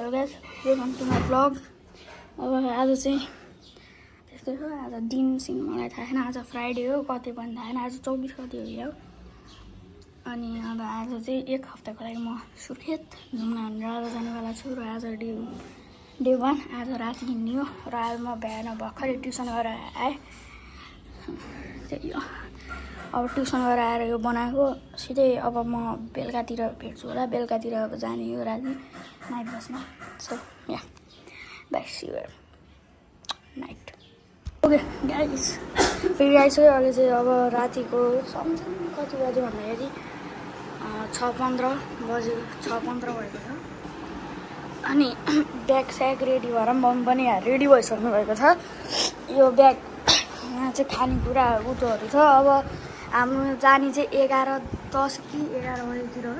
Hello guys, welcome to my vlog. अब आज चाहिँ त्यस्तै हो। आज दिन सिन मलाई थाहा छैन। आज फ्राइडे हो, कति पनि थाहा छैन। आज 24 कति हो क्या। अनि अब आज चाहिँ एक हप्ताको लागि म सुर्खेत घुम्न भनेर जानेवाला छु। र आज डे 1 आज राति हिँड्ने हो। र आज म बिहान भर्खरै ट्युसन गरेर आएँ। त्यही हो। अब ट्युसन गरेर आएर यो बनाएको सिधै अब म बेलुकातिर भेट्छु होला। बेलुकातिर अब जाने हो राति नाइट बसमा। So yeah bye, see you night. Okay guys, फेरि आइसक्यो। अहिले चाहिँ अब रातिको सम्झौँ कति बज्यो भन्दाखेरि 6:15 बज्यो। 6:15 भएको छ। अनि ब्याग स्याग रेडी भएर मम्मी पनि रेडी भइसक्नु भएको छ। यो ब्याग यहाँ चाहिँ खानेकुरा उतोहरू छ। अब हाम्रो जाने चाहिँ 11:10 कि 11 बजीतिर हो।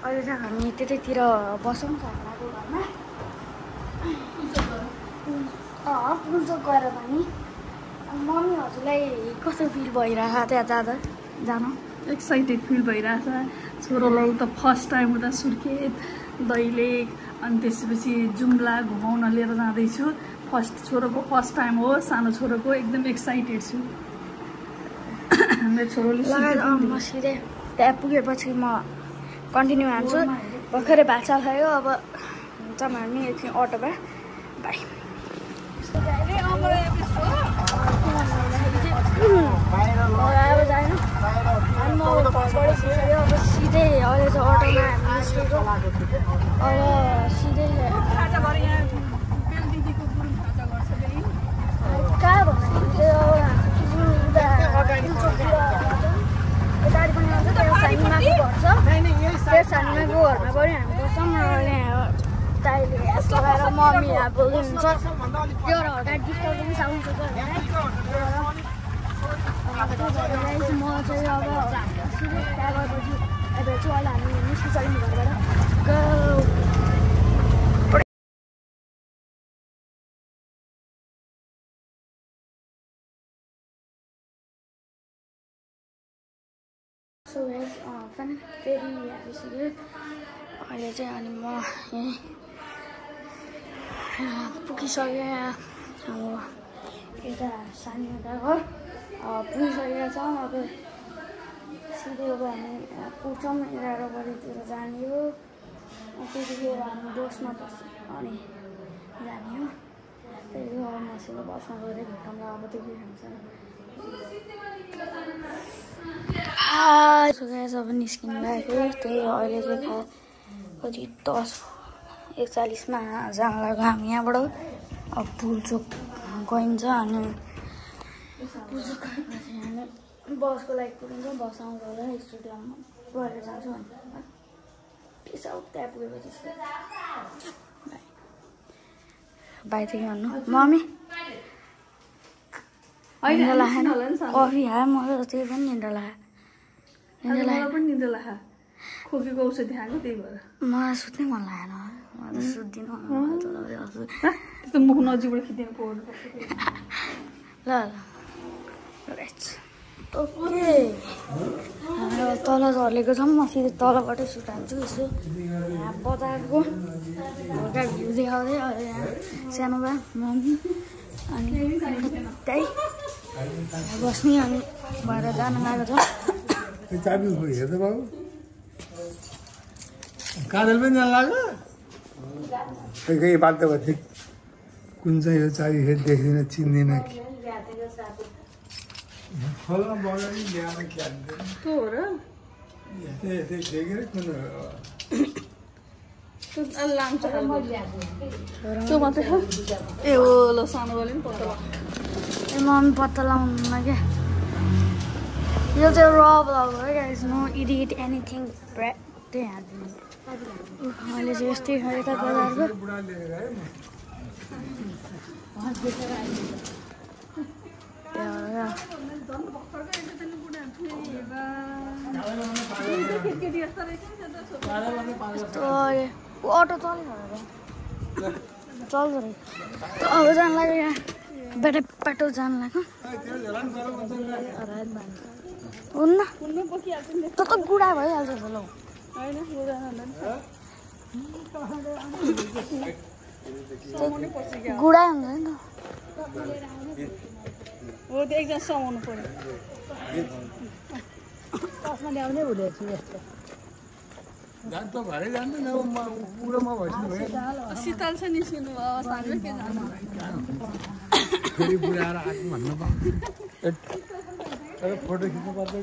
अहिले चाहिँ हामी त्यतैतिर बसौँ घरको घरमा। पुल्चोक गएर पनि मम्मी हजुरलाई कस्तो फिल भइरहेको त्यहाँ जान? एक्साइटेड फिल भइरहेछ। छोरोलाई त फर्स्ट टाइम उता सुर्खेत दैलेख अनि त्यसपछि जुम्ला घुमाउन लिएर जाँदैछु। छोरोको फर्स्ट टाइम हो, सानो छोरोको। एकदम एक्साइटेड छु। मेरो छोरोले म सिधै त्यहाँ पुगेपछि म कन्टिन्यू हान्छु। भर्खरै भात साल खायो। अब जाउँ हामी एकछिन अटोमा। बाई। अब जाएन अनि म घरबाट गइसक्यो। अब सिधै अहिले चाहिँ अटोमा हामी निस्केको। अब सिधै कहाँ भन्दाखेरि चाहिँ गाडी पनि आउँछ। त्यहाँ सानीमाको घर छ। त्यो सानीमाको घरमा पनि हामी बस्छौँ। र यहाँ दाइले ग्यास लगाएर मम्मी यहाँ बोल्दै हुन्छ। त्यो हल्का डिस्टर्ब पनि साउन्ड छ। म चाहिँ अब सिधै त्यहाँ गएपछि भेट्छु। अहिले हामी निस्किसक्यौँ घरबाट। सो गाइस, फेरि आइसक्यो अहिले चाहिँ। अनि म यहीँ पुगिसकेँ। अब यता सानीमा घर पुगिसकेका छौँ। अब सिधै अब हामी पुग्छौँ 11 बजीतिर जाने हो। त्यतिखेर हामी बसमा बस्छौँ अनि जाने हो। त्यही हो। अब मसिनो बसमा गएर भेटौँला। अब त्यो के खान्छ। अब निस्किनु लागेको। त्यही अहिले चाहिँ कति 10:41मा जान लाग्यो हामी यहाँबाट। अब पुल्चोक गइन्छ। अनि पुल्चोक गएपछि हामी बसको लागि कुदिन्छौँ। बस आउँछ होला। स्टेडियममा गएर जान्छौँ। अनि पिस आउट त्यहाँ पुगेपछि बाई थियो भन्नु। मम्मी निन्द्रा लाग्यो। कफी खायो। म त्यही पनि निन्द्रा लाग्यो। खोकीको औषधि खाएको त्यही भएर मलाई सुत्नै मन लागेन। म त सुत्दिनँ। त्यस्तो मुख नजिकबाट खिच्दिनु पर्छ। ल तल झर्लेको छौँ। म सिधै तलबाटै सुटान्छु। यसो यहाँ बजारको हल्का भ्यू देखाउँदै अहिले यहाँ सानो भए मम्मी अनि त्यही बस्ने अनि भएर जान लागेको छ। चाबी हेर्दै बाबु काजल पनि जान लाग्यो। खै बात त भयो। कुन चाहिँ यो चाबी फेरि देख्दैन चिन्दैन कि खोल्न बगानी ल्याएर क्यान्दैन। त्यो हो र। यस्तै देखेर कुन लान्छ त्यो मात्रै छ। ए हो ल, सानोवाले पनि पत्ता लाग्छ। ए मम्मी पत्ता लगाउनुमा क्या। यो चाहिँ र भ्लग हो गाइस। No edit anything. त्यही हाल्दिनु। अहिले चाहिँ यस्तै खायो त बजारको। बुढा लिएर आयो म। अटो चल्दो रहेछ। अब जान लाग्यो यहाँ बाटो जान लाग्यो। हुन्न त बुढा भइहाल्छ ल। गुडा हुन्छ नि हो त्यो एकजना समाउनु पर्यो कसमा ल्याउने हुँदै छु यस्तो जान त भरे जान्दैन म पुरोमा भइसक्यो भयो शीतल छ निस्किनु भयो सानो के जानु फेरि बुढाएर आएको भन्न पाउँछ तर फोटो खिच्नु पर्छ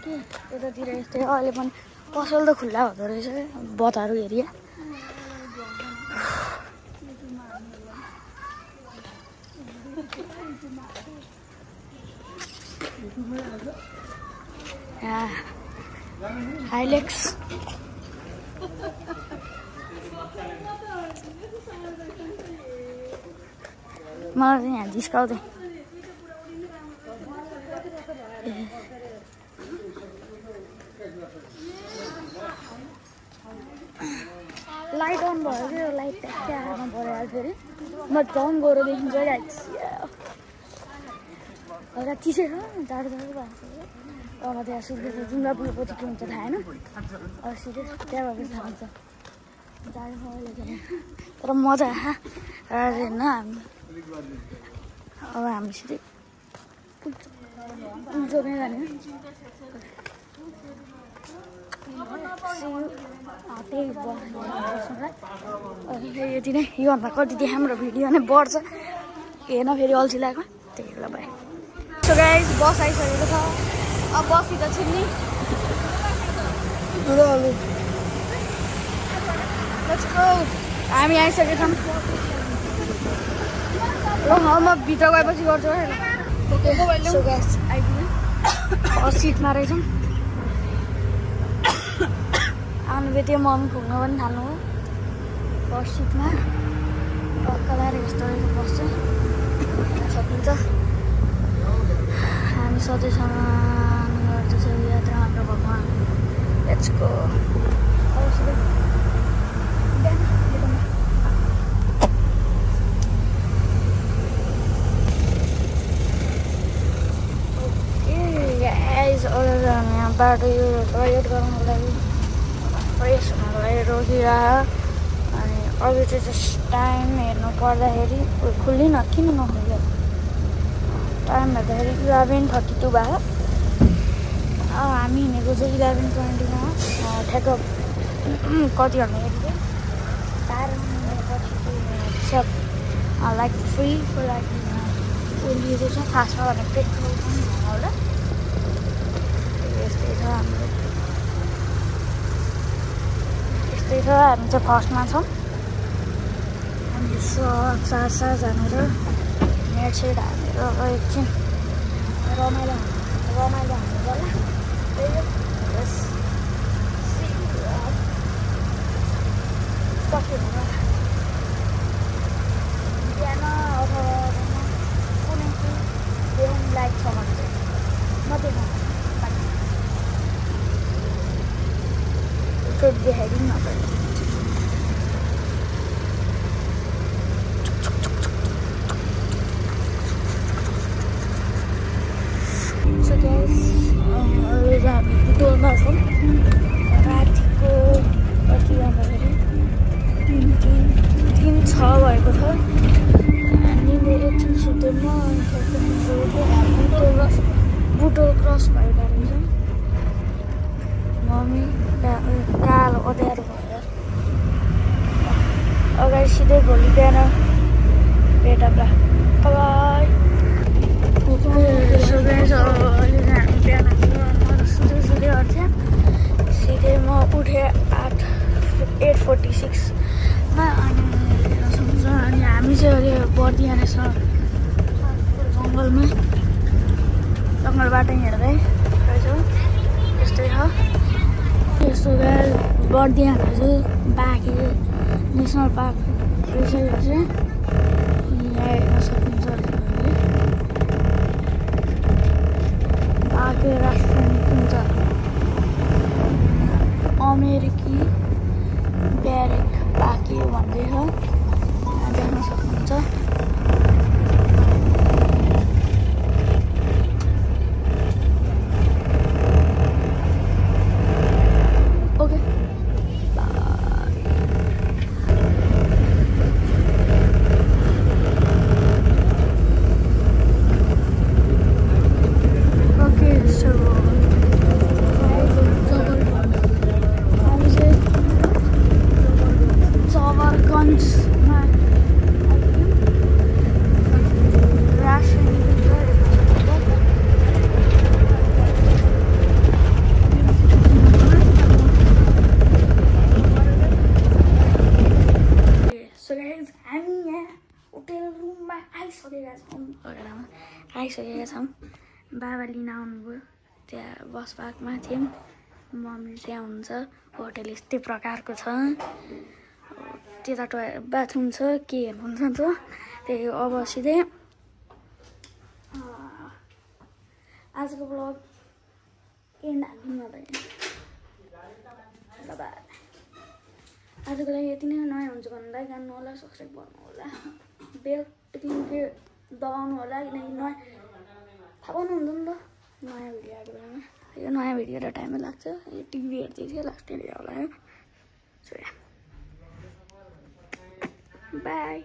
कि यतातिर यस्तै अहिले पनि पसल त खुल्ला हुँदो रहेछ बतहरू एरिया हाइलेक्स मलाई चाहिँ यहाँ जिस्काउँदै लाइट अन भयो कि लाइट ट्याक्कै आउनु पऱ्यो फेरि म झन् गएर देखिन्छ हल्का चिसै छ जाडो जाडो भएको छ तल त्यहाँ सुर्खेत जुम्ला पुलपछि के हुन्छ थाहा होइन सिधै त्यहाँ भएपछि थाहा हुन्छ जाडो छ अहिले तर मजा होइन हामी अब हामी सिधै पुल्चोकै जाने त्यही बस्नुलाई यति नै योभन्दा कति देखाउँ र भिडियो नै बढ्छ हेर्न फेरि अल्छी लाग्यो त्यही बेला भयो सो गाइस बस आइसकेको छ अब बसी त छिन्नी हामी आइसकेको छौँ ल म भित्र गएपछि गर्छु है सो गाइस आइपुग्यो सिटमा रहेछौँ आउनु बित्तिकै मम्मी खुल्नु पनि थाल्नु हो फर्स्ट सिटमा पक्काएर यस्तो रहेछ बस्छ सकिन्छ हामी सधैँसँग गर्दछ यात्रा हाम्रो भगवान लेट्स गो यहाँ बाटो यो टोयलेट गर्नुको लागि फ्रेस हुनुको लागि रोकिरह अनि अघि चाहिँ जस्ट टाइम हेर्नु पर्दाखेरि खुल्लिन किन नखुल्यो टाइम हेर्दाखेरि 11:32 भयो हामी हिँडेको चाहिँ 11:20मा ठ्याक्क कति भन्नु हेरेको सब लाइक फ्रीको लागि उलिएको छ खासमा भने पेट्रोल पनि होला यस्तै छ हाम्रो यस्तै छ हामी चाहिँ फर्स्टमा छौँ अनि सासा जानेर नेट सेट हालेर एकछिन रमाइलो हाल्नु पर्ला त्यही हो कति बिहान अथवा कुनै देखाउनु लायक छ भने चाहिँ म देखाउँछु देखाइदिनु नपर्ने हामी बुटोलमा छौँ रातिको कति भन्दाखेरि 3:06 भएको छ निन्दै एकछिन सुत्दैमा बुटोल क्रस भएका रहेछौँ मम्मी कालो अँध्यारो भएर अगाडि सिधै भोलि बिहान भेटौँला बाई हामी बिहान सुत्दै गर्थ्यौँ सिधै म उठेँ 8:46मा अनि हामी चाहिँ अहिले बर्दिया छ जङ्गलबाट हिँड्दै रहेछौँ यस्तै छ यस्तो बर्दिया चाहिँ बाँके नेसनल पार्क रहेछ यो चाहिँ यहाँ हेर्न सक्नुहुन्छ बाँके राष्ट्रिय निकुञ्ज अमेरिकी ब्यारेक बाँके भन्दै छ देख्न सक्नुहुन्छ आइसकेका छौँ बाबा लिन आउनुभयो त्यहाँ बस पार्कमा थियौँ मम्मी त्यहाँ हुनुहुन्छ होटल यस्तै प्रकारको छ त्यता बाथरुम छ के हेर्नुहुन्छ त त्यही अब सिधै आजको ब्लग एन्ड हाल्नु बाबा आजको लागि यति नै नयाँ हुन्छ भने लाइक गर्नु होला सब्सक्राइब गर्नु होला बेल टिक्लिङले दबाउनु होला किनकि नयाँ थाहा पाउनुहुन्छ नि त नयाँ भिडियो आएको बेलामा यो नयाँ भिडियो र टाइमै लाग्छ यो टिभी हेर्दै थियो लास्ट भिडियो होला सो बाई